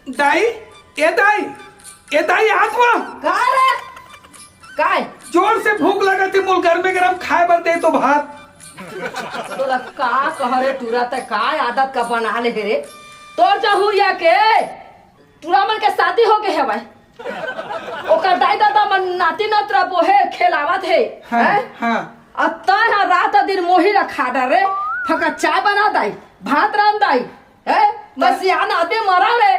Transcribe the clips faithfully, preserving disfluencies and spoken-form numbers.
दाई, ए दाई, ए दाई, आत मा। का रे? काय? जोर से भूख लगत हे, मोला गरमे गरम खाए बर दे तो भात। तोला का कह रे टूरा, तैं का आदत का बना ले हे रे? तोर जहुरिया के टूरा मन के शादी हो गे हवय। ओकर दाई ददा मन नाती नतरा बोहे खेलावत हे, हाँ, हैं? हाँ। अ तैं ह रात दिन मोही ला खा डर रे, फकत चाय बना दाई, भात रांध दाई, हैं? त मैं सियान आदमी मरा रे।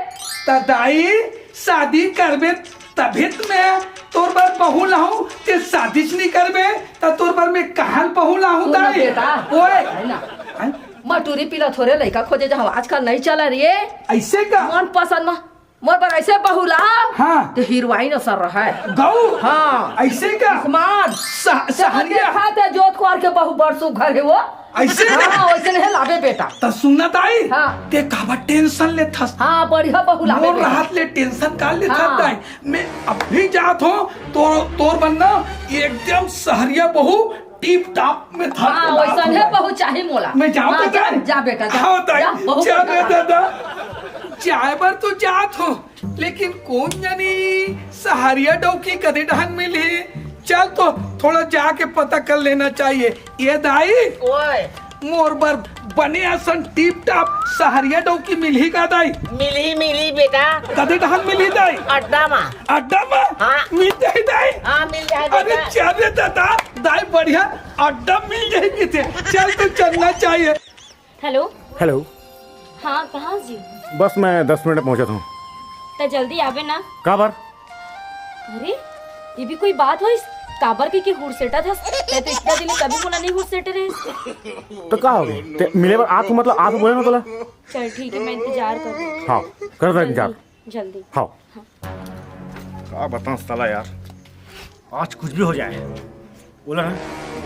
त दाई, शादी करबे तभे त मैं तोर बर बहू लाहूं, ते शादीच नइ करबे, त तोर बर मैं कहां ले बहू लाहूं सुन ना दाई? बेटा, ओए। है ना? हैं? मटूरी पीला थोरे लइका खोजे जाहूं, आजकल नइ चला रे। अइसे का? मन पसंद म मोर बर अइसे बहू ला, हाँ। त हीरोइन असन रहय। गऊ? हाँ। अइसे का? आसमान। सह-, ते सहरिया। देखा ते जोत कुआर के बहू बड़ सुघर हे वो। अइसे का? हाँ, वइसने लाबे बेटा। त सुन ना दाई, हाँ। ते काबर tension लेथस? हाँ, बढ़िया बहू लाबे मोर बेटा। राहत ले tension का लेथस हाँ। दाई? मैं अभी जात हूं, तो, तोर बर ना एकदम सहरिया बहू टिप टाप में धर हाँ, के लात वइसने हूं। बहू चाही मोला। मैं जाऊं हाँ, बेटा? जा, जा बेटा, जा। हाँ, दाई, जा, बहू जा के रे दादा। जाए बर तो जात हूं, लेकिन कोन जनी सहरिया डौकी कदे डहन मिलही। चल तो थोड़ा जाके पता कर लेना चाहिए। ए दाई, ओए। मोर बर बने असन टिप टाप सहरिया डौकी मिलही का दाई? मिलही, मिलही बेटा। कदे डहन मिलही दाई? अड्डा मा। अड्डा मा? हाँ। मिल जाही दाई? हाँ, मिल जाही अरे बेटा। चल रे दादा, दाई बढ़िया अड्डा मिल जाही किथे। चल तो चलना चाहिए। हेलो। हेलो। हाँ, कहाँ जी? बस मैं दस मिनट में पहुँचत हूँ। त जल्दी आबे ना। काबर? अरे, ये भी कोई बात होइस? काबर के, के हुरसेटत हस? तैं तो इतना दिन कभी मोला नइ हुरसेटे रहेस। त का होगे? तैं मिले बर आत हूँ, मतलब आत हूँ बोले ना तोला। चल ठीक है, मैं इंतजार करूँ। हाँ, कर दे इंतजार। जल्दी। हाँ। का बताऊं साला यार, आज कुछ भी हो जाए, ओला ना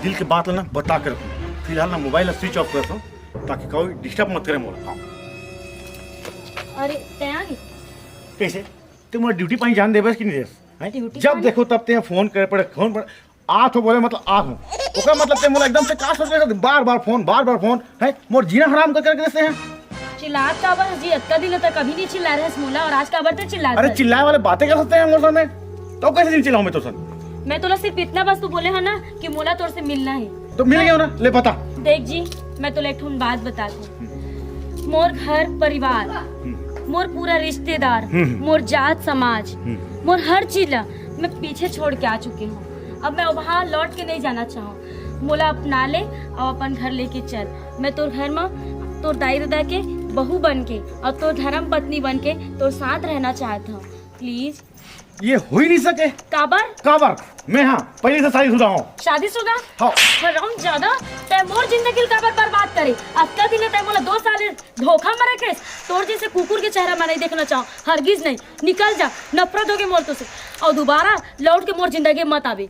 दिल के बात ला ना बता के रखूं। फिलहाल ना मोबाइल ला switch off कर दो, ताकि कोई disturb मत करे मोला। हाँ। अरे, तैं आ गे? कइसे? तैं मोला ड्यूटी पानी जान देबे कि नइ देस? हैं? ड्यूटी जब पानी? देखो तब तैं फोन करे पड़े, फोन पड़े। आत हूँ बोले मतलब आत हूँ। ओकर मतलब तैं मोला एकदम से का सोच रहे, बार बार फोन, बार बार फोन, हैं? मोर जीना हराम कर करके देस तैं। चिल्लात काबर हस जी? अतका दिन तक कभी नइ चिल्लाए रहेस मोला, अउ आज काबर तैं चिल्लात हस? अरे चिल्लाए वाले बातें कर सकते हैं मोर सामने, तो कइसे दिन चिल्लाऊं मैं तोर सामने? मैं तोला सिर्फ इतना बस तो बोले हंव ना कि मोला तोर से मिलना हे। तो मिल गेंव ना, ले बता। देख जी, मैं तोला एक ठन बात बतात हंव। मोर घर परिवार, हम्म। मोर पूरा रिश्तेदार, हम्म। मोर जात समाज, हम्म। मोर हर चीज ला मैं पीछे छोड़ के आ चुके हंव। अब मैं वहां लौट के नइ जाना चाहंव। मोला अपना ले अउ अपन घर लेके चल। मैं तोर घर म तोर दाई ददा के बहू बन के अउ तोर धर्म पत्नी बन के तोर साथ रहना चाहत हंव। Please। ये हो ही नइ सके। काबर? काबर? मैं हाँ, पहले से शादीशुदा हूँ। शादीशुदा? हाँ। हरामजादा, तैं मोर जिंदगी ल काबर बर्बाद करे? अतका दिन ले तैं मोला दो साल धोखा म रखेस। तोर जइसे कुकुर के चेहरा मैं नइ देखना चाहंव, हरगिज नइ। निकल जा, नफरत होगे मोर तोर से। अउ दोबारा लौट के मोर जिंदगी म मत आबे।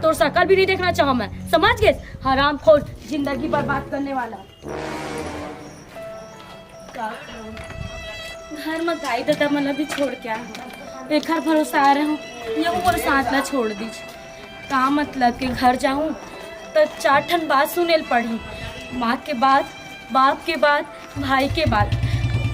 तोर शकल भी नइ देखना चाहंव मैं, समझ गेस? हरामखोर, जिंदगी बर्बाद करने वाला। का करूं? घर म दाई ददा मन ला भी छोड़ के आए हंव, एकर भरोसा आ रहे हंव, यहू मोर साथ ला छोड़ दीस। का मतलब के घर जाहूं त चार ठन बात सुने ल पड़ही, माँ के बात, बाप के बात, भाई के बात,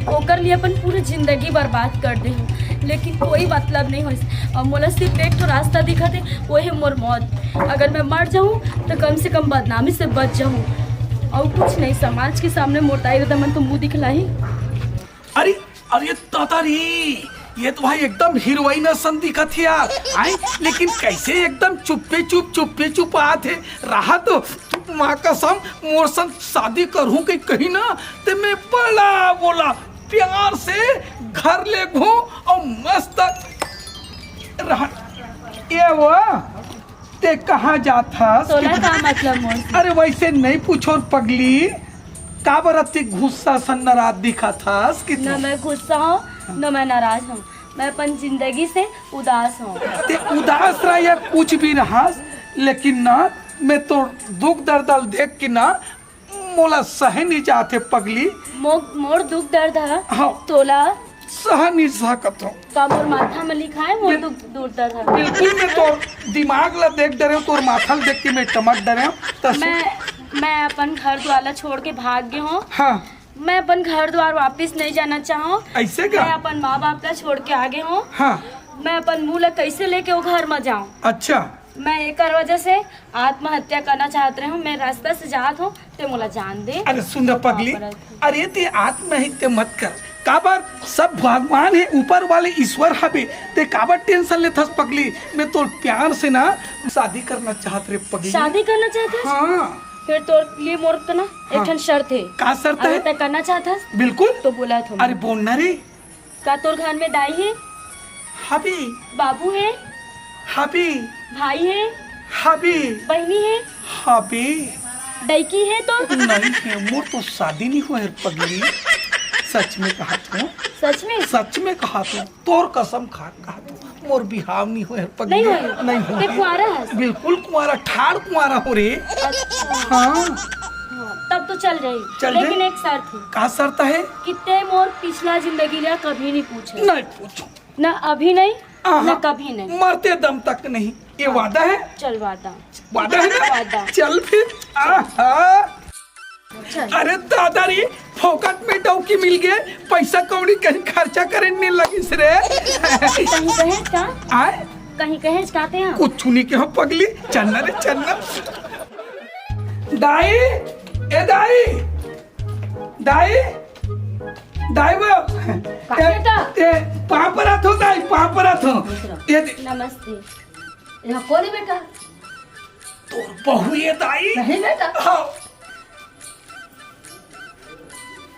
ओकर लिए अपन पूरी जिंदगी बर्बाद कर दे हंव, लेकिन कोई मतलब नइ होइस। अब मोला सिर्फ एक ठो रास्ता दिखत हे, वो हे मोर मौत। अगर मैं मर जाहूं त कम से कम बदनामी से बच जाहूं, अउ कुछ नहीं, समाज के सामने मोर दाई ददा मन तो मुंह दिखलाही। अरे, अरे दादा रे, ये तो भाई एकदम हीरोइन असन दिखत हे यार। आय, लेकिन कइसे एकदम चुप्पे चुप, चुप्पे चुप आत हे। रहा तो, माँ कसम, मोर संग शादी करहूं कहि, कही ना, ते मैं बड़ा बोला, प्यार से घर लेगहूं अउ मस्त रहा। ए वो, ते कहाँ जात हस? तोला का मतलब मोर से? अरे वइसे नइ पूछों पगली, काबर अति गुस्सा सन नाराज दिखत हस कि न तू? मैं गुस्सा हंव, न मैं नाराज हंव, मैं अपन जिंदगी से उदास हंव। ते उदास रह या कुछ भी रहस, लेकिन ना, मैं तोर दुख दर्द ल देख के ना, मोला सहे नइ जात हे पगली। मो-, मोर दुख दर्द ह हाँ। तोला सह नइ सकत हंव। का मोर माथा म लिखाय मोर बिल-, दुख, दुख दर्द ह? बिल्कुल, मैं तोर दिमाग ला देख डरेंव, तोर माथा ला देख के मैं टमक डरेंव। त सु- मैं, मैं अपन घर दुवार ला छोड़ के भाग गे हंव। हाँ। मैं अपन घर द्वार वापिस नहीं जाना चाहूँ। ऐसे का? मैं अपन माँ बाप ला छोड़ के आगे हूँ। हाँ। मैं अपन मुँह ला कैसे लेके वो घर में जाऊँ? अच्छा। मैं एकर वजह से आत्महत्या करना चाहत रहे हूँ। मैं रास्ता से जात हूँ, ते मोला जान दे। अरे सुन ना पगली, हाँ, पर अरे ते आत्महत्या मत कर। काबर, सब भगवान हे, ऊपर वाले ईश्वर हवे, ते काबर टेंशन लेथस पगली? मैं तो प्यार से ना शादी करना चाहत रे पगली। शादी करना चाहत हस? हाँ। फिर तोर लिए मोर तो ना एक हाँ। ठन शर्त हे। का शर्त अगर हे? तय करना चाहत हस, बिल्कुल। तो बोला था अरे मैं। बोल ना रे। का तोर घर में दाई हे? हबे। बाबू हे? हबे। भाई हे? हबे। बहिनी हे? हबे। डैकी हे तो? नहीं हे, मोर तो शादी नहीं हुआ है पगली। सच में कहा तू? सच में? सच में कहा तू? तोर कसम खा कहा तू? मोर बिहाव नहीं हुआ है पगली। नहीं हुआ है? नहीं हुआ ते है। कुंवारा हस? बिल्कुल कुंवारा, ठाड़ कुंवारा हो रे। अच्छा। हाँ। हाँ, तब तो चल जाई। चल लेकिन जाई? एक शर्त हे। का शर्त हे? कि ते मोर पिछला जिंदगी ला कभी नहीं पूछे। नहीं पूछो। ना अभी नहीं, आहा, ना कभी नहीं। मरते दम तक नहीं। ये हाँ। वादा है? चल वादा। वादा है ना? वादा। चल फिर। आहा। चल। अरे दादा रे, फोकट में डौकी मिल गए, पैसा कौड़ी कहीं खर्चा करे नहीं लगिस रे। कहीं कहे का? आए? कहीं कहे का ते हैं? कुछ नहीं के हम पगली, चलना रे चलना। दाई, ए दाई, दाई, दाई वो। का ए, बेटा? ए, पाँव परत हो दाई, पाँव परत हो। खुश रहो। ए दे। नमस्ते। यहाँ कौन है बेटा? तोर बहू ये दाई। नहीं बेटा। हाँ।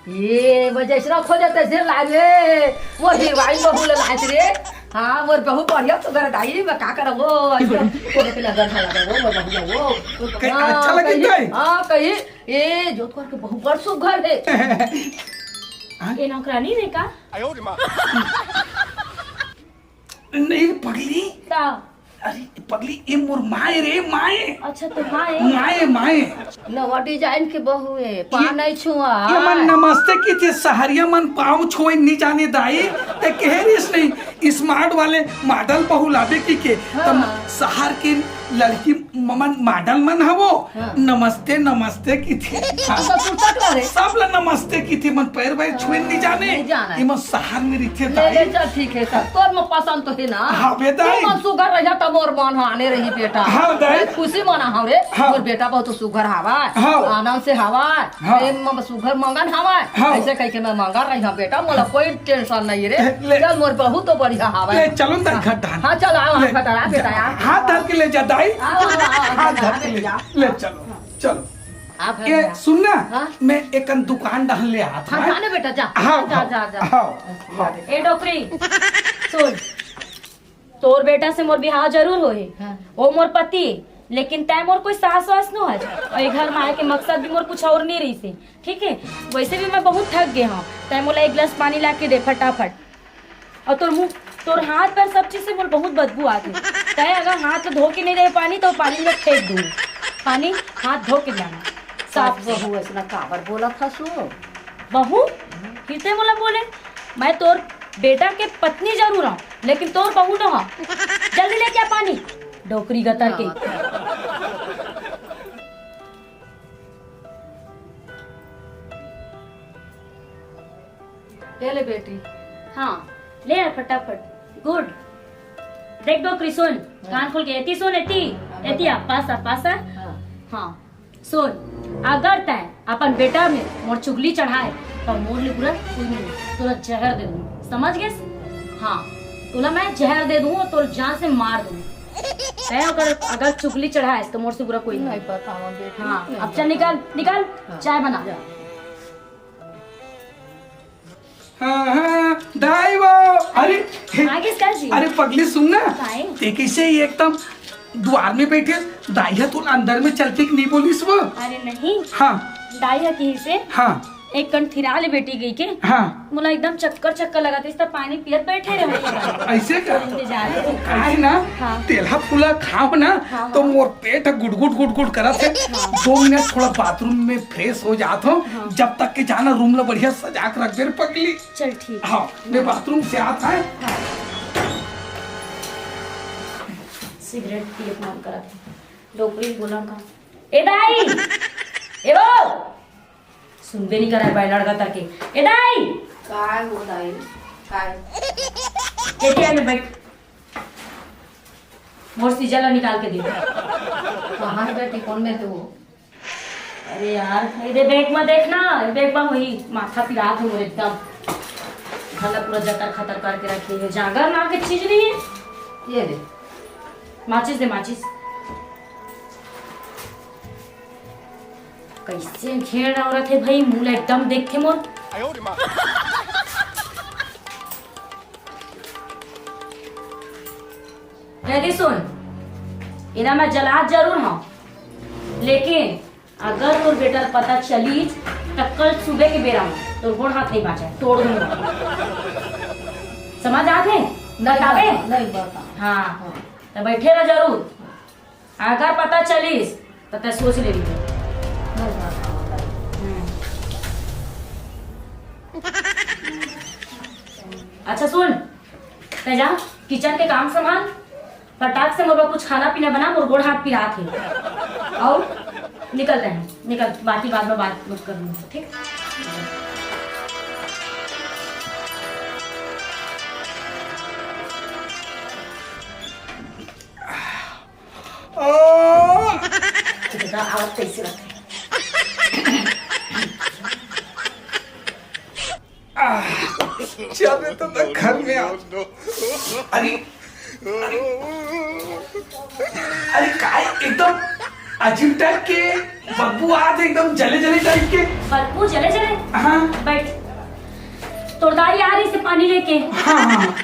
ये वो जैसना खोजे तैसे लाए रे। वो हीरोइन बहू ले लाए रे। हाँ, मोर बहू बढ़िया सुघर दाई, मैं का करब वो, ऐसे को देखे लगा था लगा वो, वो बढ़िया वो। कहीं हाँ, अच्छा लगे कहीं, दाई? हाँ, कहीं, ए, जोत करके बहू बड़ सुघर है। हाँ? ये नौकरानी ने का? नहीं पगली। का? अरे पगली, ये मोर माए रे, माए। अच्छा, तो माए। माए, माए। नवा डिजाइन के बहू है, पाँव ये, नहीं छुआ। ये मन नमस्ते किथे, सहरिया मन पाँव छुए नहीं जाने दाई। ते कहे रिस नहीं, स्मार्ट वाले मॉडल बहू लाबे की के। हाँ। तब सहर के लड़की मन मॉडल मन हवो, हाँ। नमस्ते, नमस्ते किथे। हाँ। तो तू तक ला रे। सब ला नमस्ते किथे, मन पैर वैर छुए नहीं जाने। नहीं जाना है। ये मन सहर में रिथे ले, दाई। ले, चल, ठीक है, सब तोर में पसंद तो है ना। हाँ, बेटा। तू मन सुघर रहिया, तब मोर मन आने रही, बेटा। हाँ, दाई। मैं खुशी मना हूँ रे। हाँ। मोर बेटा बहुत सुघर हवा। हाँ। आनंद से हवा। हाँ। प्रेम में सुघर मंगन हवा। हाँ। ऐसे कह के मैं मंगन रही हूँ, बेटा, मोला कोई टेंशन नहीं रे। ले। चल, मोर बहू तो बढ़िया हवा। ले, चलो, दाई, घर डाल। हाँ, चल, आओ, ले। घर डाल, बेटा, आओ। हाथ धर के ले जा, दाई। आओ, आओ, आओ, हाथ घर धर डाल, के ले बेटा। जा। ले, चलो, चलो। आप घर ए, में। सुन ना, हाँ? मैं एकन दुकान डहन ले आत हाँ, हूँ। जा ना बेटा, जा। हाँ, जा, हाँ, जा, जा। हाँ, हाँ। ए डोकरी, सुन, तोर बेटा से मोर बिहाव जरूर होही। हाँ। वो मोर पति हे, लेकिन तै मोर कोई सास वास नो हस। और ये घर में आए के मकसद भी मोर कुछ और नहीं रहिसे, ठीक है? वैसे भी मैं बहुत थक गए हूँ, तै मोला एक गिलास पानी ला के दे फटाफट। और तोर मुंह, तोर हाथ पैर सब चीज से मोर बहुत बदबू आथे। तै अगर हाथ धो के नहीं दे पानी, तो पानी में फेंक दूँ। पानी हाथ धो के लाना, साफ बहू। ऐसना काबर बोलत हस? बहू? फिर ते मोला बोले, मैं तोर बेटा के पत्नी जरूर हूँ, लेकिन तोर बहू न हूँ। जल्दी लेके आ पानी, डोकरी गतर के। ले ले बेटी। हाँ, ले आ फटाफट। गुड। देख डोकरी, सुन, हाँ। कान खोल के एती सुन, एती, हाँ, एती आ, पास आ, पास आ। हाँ। हाँ, सुन, अगर तै अपन बेटा में मोर चुगली चढ़ाए, तो मोर ले बुरा कोई नहीं, तोला जहर दे दूँ, समझ गेस? हाँ, तोला मैं जहर दे दूँ और तोला जान से मार दूँ। तै अगर, अगर चुगली चढ़ाए, तो मोर से बुरा कोई नहीं। नहीं बतावा बेटी, हाँ, नहीं अब चल बतावा। निकल, निकल, हाँ, चाय बना। जा। हाँ, हाँ, दाई वो। अरे, हे, आ गेस का जी? अरे पगली सुन ना, काहे? ते कैसे ही एकदम द्वार में बैठे, दाई ह तो अंदर में चलती कि नहीं बोलिस वो? अरे नहीं। हाँ। दाई ह कही से हाँ। एक कन थिरा ले बेटी गई के। हाँ। मोला एकदम चक्कर चक्कर लगा था, इस तरह पानी पियत बैठे रहे। ऐसे का? इंतजार। काहे ना? हाँ। तेलहा फूला खाओ ना, हाँ, तो हाँ। मोर पेट गुड़गुड़ गुड़गुड़ करत है। हाँ। दो मिनट थोड़ा बाथरूम में फ्रेश हो जात हो, हाँ। जब तक के जाना रूम ला बढ़िया सजा के रख दे रे पगली। चल ठीक। हाँ, मैं बाथरूम से आत है। हाँ। सिगरेट पिए के मन करत है। डोकरी बोला का? ए दाई! ए वो! सुनबे नहीं करे, बैनर का तक के। ए दाई! काय हो दाई? काय? एटीएम में बैठ। मोर सीजर ला निकाल के दे। कहाँ है बेटी, कौन में तू? अरे यार, ये दे बैग में देख ना, ये बैग में वही माथा पिरात है मोर एकदम। घर ला पूरा जतर खतर करके रखे है। जागर नाम के चीज नहीं है। ये दे। माचिस दे, माचिस। कैसे घेर औरत है भाई, मुंह ला एकदम देख के मोर। यदि सुन, इना मैं जलात जरूर हूँ, लेकिन अगर तोर बेटा ल पता चलीच, त कल सुबह के बेरा में तोर गोड़ हाथ नहीं बांचे, तोड़ दूंगा। समझ आत हे? नहीं बताबे? बता, नहीं बता। हाँ। हाँ। त बैठे रह जरूर। अगर पता चलीस, त तै सोच लेबे। नहीं बता। हम्म। अच्छा सुन, तै जा, किचन के काम संभाल, फटाक से मोर बर कुछ खाना पीना बना, मोर गोड़ हाथ पिरात हे। और निकलते हैं, निकल, बाकी बाद में बात कर लूंगा, ठीक? देखा, आवत कैसे रहते। आह, चल रे, तो तक घर में आ। अरे, अरे, अरे, काय एकदम अजीब टाइप के बदबू आत हे, एकदम जले जले टाइप के। बदबू जले जले? हाँ। बैठ। तोर दाई आ रही से पानी लेके। हाँ, हाँ, हाँ।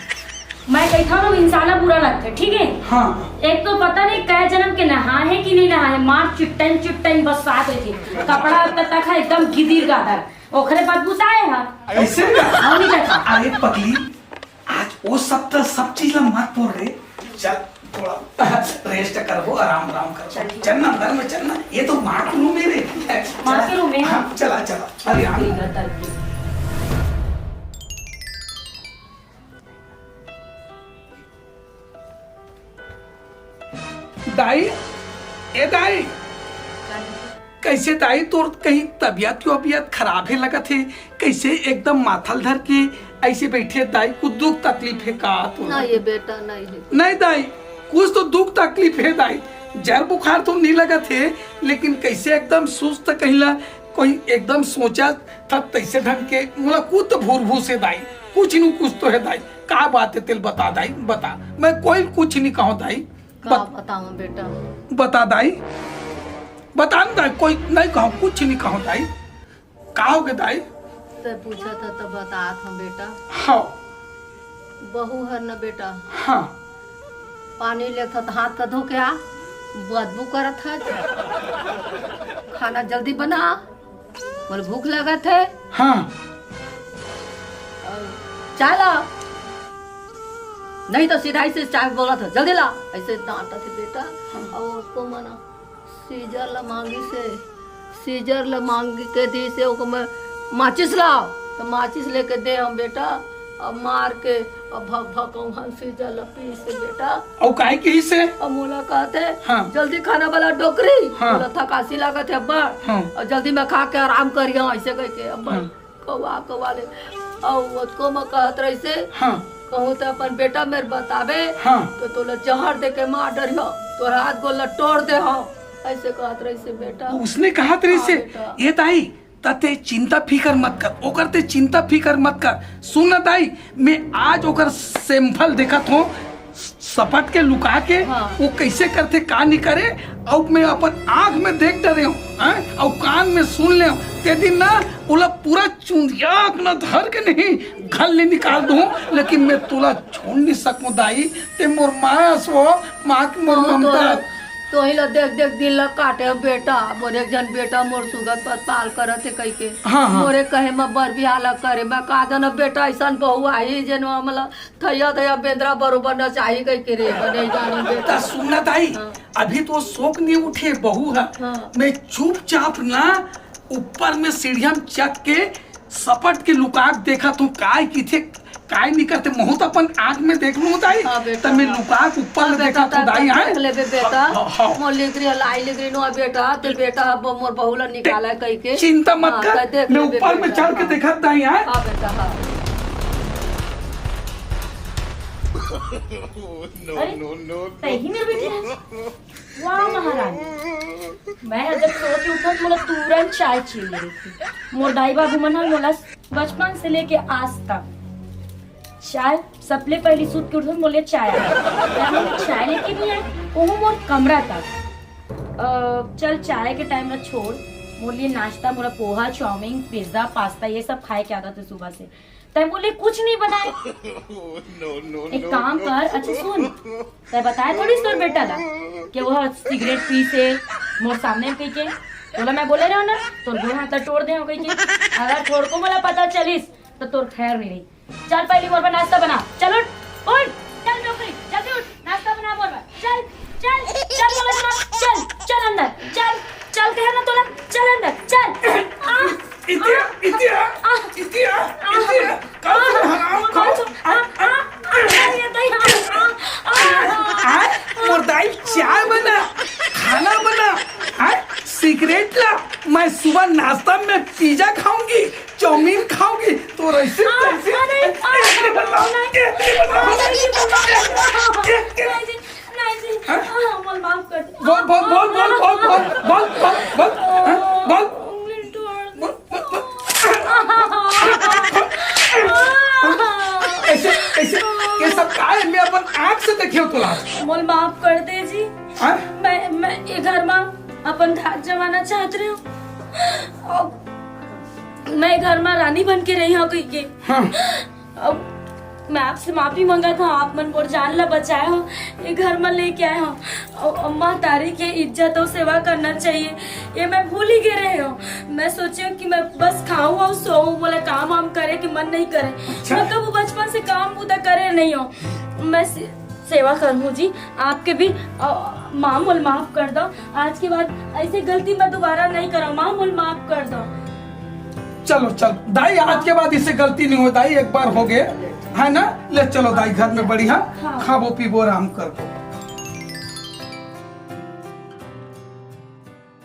मैं कहता हूँ, इंसान बुरा लगता है, ठीक है? हाँ। एक तो पता नहीं कै जन्म के नहा है कि नहीं नहा है, मार चिट्टन चिट्टन बस साथ रही थी, कपड़ा तक है एकदम गिदिर गादर। ओखरे बाद बुताए हा। ऐसे का? हाँ, नहीं कहता। अरे पगली, आज वो सब तो, सब चीज ला मत बोल रे। चल, थोड़ा रेस्ट करबो, आराम, आराम करबो। चल, ठीक। चल ना, अंदर में चल ना। ये तो माँ के रूम में रे। माँ के रूम में? हाँ, चला, चला। अरे, हाँ। ठीक है, तब ठीक। दाई, ए दाई, कैसे दाई, तोर कहीं तबीयत वबीयत खराब हे लगत हे? कैसे एकदम माथल धर के ऐसे बैठे दाई? कुछ दुख तकलीफ हे का तोर? नहीं ये बेटा, नहीं है। नहीं दाई, कुछ तो दुख तकलीफ हे दाई। जर बुखार तो नहीं लगत हे, लेकिन कैसे एकदम सुस्त कहिला, कोई एकदम सोचा था तैसे ढंग के, मोला कुछ तो भूर भूस हे दाई, कुछ नु कुछ तो हे दाई। का बात हे तेल बता दाई, बता। मैं कोई कुछ नहीं कहूँ दाई। का बत- बताऊं बेटा? बता दाई, बता न दाई, कोई नहीं कहूँ, कुछ नहीं कहूँ दाई। का हो गए दाई? तै पूछा था तो बतात हूँ बेटा। हाँ। बहू हर न बेटा। हाँ। पानी लेत हत हाथ का धो के आ, बदबू करत है। खाना जल्दी बना, मोला भूख लगत है। हाँ। और चाय ला, नहीं तो सीधा ही से चाय बोलत है, जल्दी ला, ऐसे डांटत है बेटा। हाँ। और उसको मना सीजर ला मांगी से, सीजर ला मांगी के दी से ओको मैं माचिस लाओ, तो माचिस लेके दे हम बेटा। अब मार के, अब भक भक हम सीजर ला पी से बेटा। और काहे की से? अब मोला कहते, हाँ। जल्दी खाना वाला डोकरी, हाँ। मोला थकासी लागत है अब्बड़। हाँ। और जल्दी मैं खा के आराम करियो, ऐसे कह के अब्बड़। हाँ। कौआ, कौआ ले। अउ ओतको म कहत रहिसे, हाँ। कहूँ त अपन बेटा मेर बताबे, हाँ। तो तोला जहर दे के मार डरियो, तोर हाथ गोड़ ल टोर दे हव, ऐसे कहत रहिसे बेटा। उसने कहत रहिसे, हाँ, बेटा। ये दाई, त ते चिंता फिकर मत कर, ओकर ते चिंता फिकर मत कर। सुन न दाई, मैं आज ओकर sample देखत हूँ, सपट के लुका के हाँ। वो कैसे करथे, का नहीं करे, अउ मैं अपन आँख में देख डरे हूँ, हैं? अउ कान में सुन ले हूँ। ते दिन ना ओला पूरा चुंदिया के ना धर के नहीं घर ले निकाल दूँ, लेकिन मैं तोला छोड़ नहीं सकूँ दाई। ते मोर माँ अस हो, माँ की मोर हाँ, ममता। तोरा, तोही ला देख देख दिन ला काटे हो बेटा। मोर एक जन बेटा मोर सुगत पर पाल करत हे कह के। हाँ, हाँ। मोरे कहे म बर बिहाव ला करे, मैं का जाना बेटा ऐसन बहू आही जेन हमला थैया थैया बेंदरा बरोबर नचाही कह के रे, बने जानी बेटा। त सुन ना दाई, हाँ। अभी तो शोक नहीं उठे बहू है। हाँ। मैं चुपचाप ना ऊपर में सीढ़िया में चढ़ के सपट के लुकाक देखत हूँ, काय किथे, काय निकलथे, महूँ त अपन आँख में देख लूँ दाई। हाँ बेटा, त मैं हाँ। लुकाक ऊपर हाँ ले बेटा, देखत हूँ दाई, देख हैं? लेबे बेटा। हाँ, हाँ, हाँ। मोर लिगरी ह, लाई लिगरी नो बेटा, ते बेटा अब मोर बहू ला निकाला कहिके। चिंता मत हाँ, कर, त देख मैं लेबे ऊपर में बेटा, चढ़ के हाँ। देखत दाई, हैं? हाँ बेटा, हाँ। अरे, तही मेर बइठे हस? वाह महारानी, मैं ह जब सो के उठत मोला तुरंत चाय चाहिए रहिथे। मोर दाई बाबू मन ह मोला बचपन से लेके आज तक चाय, सबले पहिली सुत के उठत मोला चाय आए। मैं मोला चाय लेके नइ आए, ओहू मोर कमरा तक। अ, चल चाय के टाइम ला छोड़, मोर लिए नाश्ता, मोला पोहा, चाउमीन, पिज्जा, पास्ता ये सब खाए के आदत हे सुबह से। तैं मोर लिए कुछ नइ बनाए। एक काम कर, अच्छा सुन, तैं बताए थोड़ी तोर बेटा ला कि वो सिगरेट पीस हे मोर सामने कहिके। तोला मैं बोले रहेंव ना, तोर गोड़ हाथ ला टोर देहूँ कहिके। अगर थोड़को मोला पता चलिस त तोर खैर नइ रही। चल पहिली मोर बर नाश्ता बना। चल उठ, उठ, चल नौकरी, जल्दी उठ, नाश्ता बना मोर बर। चल, चल, चल मोला बना, चल, चल अंदर, चल, चल कहे ना तोला, चल अंदर, चल। आ, इतिया, आ, इतिया, आ, इतिया, आ, इतिया, आ, कौन सा हराम आ, कौन? आ, आ, आ, ये दही, आ, आ, आ, आ, मोर दाई चाय बना, खाना बना, हैं? सिगरेट ला, मैं सुबह नाश्ता में पिज्जा खाऊंगी, चाउमीन खाऊंगी, तो ऐसे आ, कैसे? अरे, आ, ऐसे नहीं, बताओ, नहीं, ऐसे बताओ, नहीं, नहीं, ऐसे, ऐसे। नहीं जी, नहीं जी, हाँ? आ, मोला माफ कर दे। बोल, बोल, बोल, बोल, बोल, बोल, बोल, बोल, बोल, हाँ? बोल। उंगली तोड़ दे। बोल, बोल, बोल। ऐसे, ऐसे, ये सब का है? मैं अपन आँख से देखे हूँ तोला। मोला माफ कर दे जी। हाँ? मैं, मैं ये घर में अपन धाक जमाना चाहत रहे हूँ। अब मैं घर में रानी बन के रही हूँ कहिके। हाँ। अब मैं आपसे माफी मंगत हूँ, आप मन मोर जान ला बचाए हो, ये घर में लेके आए हो। अउ अम्मा तारी के इज्जत अउ सेवा करना चाहिए, ये मैं भूल ही गए रहे हो। मैं सोचे हूँ कि मैं बस खाऊं अउ सोऊं, मोला काम वाम करे के मन नहीं करे। अच्छा। मैं कबू बचपन से काम बुता करे नहीं हो। मैं से-, सेवा करूँ जी आपके भी। अ, माँ मोला माफ कर दो, आज के बाद ऐसे गलती मैं दोबारा नहीं करूँ। माँ मोला माफ कर दो। चलो चलो दाई, आज के बाद इससे गलती नहीं हो दाई, एक बार हो गए, है ना? ले चलो दाई घर में बढ़िया हाँ। खाबो पीबो आराम करबो।